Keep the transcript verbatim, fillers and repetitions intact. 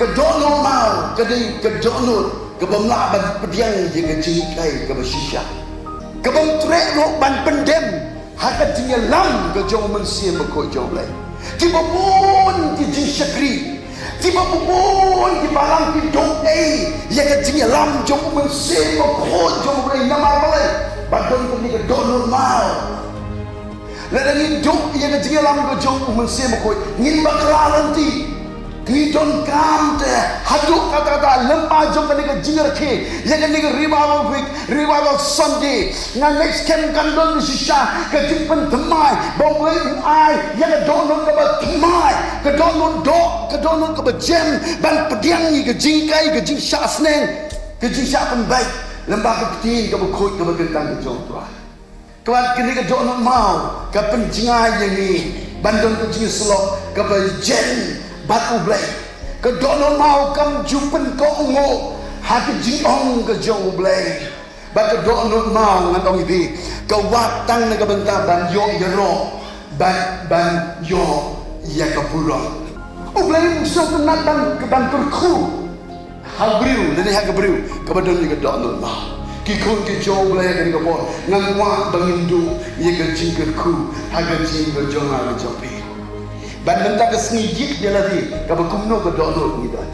Ka dohnud maw ka dei ka dohnud ka bym lah ban pdiang ïa ka jinghikai kaba shisha, ka bym treh ruh ban pyndem ha ka jingïalam ka jong u Mynsiem Bakhuid jong U Blei. Kiba bun ki jingshakri, kiba bun ki balang ki duh ei ïa ka jingïalam jong u Mynsiem Bakhuid jong U Blei. Namar balei? Ba don kane ka dohnud maw. Lada ngi duh ïa ka jingïalam ka jong u Mynsiem Bakhuid, ngin bakla lynti. Ngi donkam te haduh katta katta lyngba jong kane ka jingrakhe ïa kane ka Revival Week, Revival Sunday. Nga ngeit skhem kan don shisha ka jingpynthymmai ba U Blei u ai ïa ka dohnud kaba thymmai, ka dohnud doh, ka dohnud kaba jem ban pdiang ïa ka jinghikai, ka jingshah sneng, ka jingshah pynbeit lyngba ka ktien kaba khuid kaba kyntang ka jong U Trai. Ka wat kane ka dohnud maw ka pynjngai ïa ngi ban don ka jingïasyllok kaba jem bad U Blei. Ka dohnud maw kam ju pynkohnguh ha ka jingong ka jong U Blei. Bad ka dohnud maw ngan ong ïa phi, ka wad tang na ka bynta ban ïoh ïaroh bad ban ïoh ïa ka burom. U Blei um sngewtynnat ban, ban kyrkhu ha u briew lane ha ka briew kaba don ïa ka dohnud maw. Ki khun ki jong U Blei, ha kane ka por nga kwah ba ngin duh ïa ka jingkyrkhu ha ka jingim ka jong nga ka jong phi. Bad mynta ka sngi ïit ïa lade kaba kumno ka dohnud ngi don.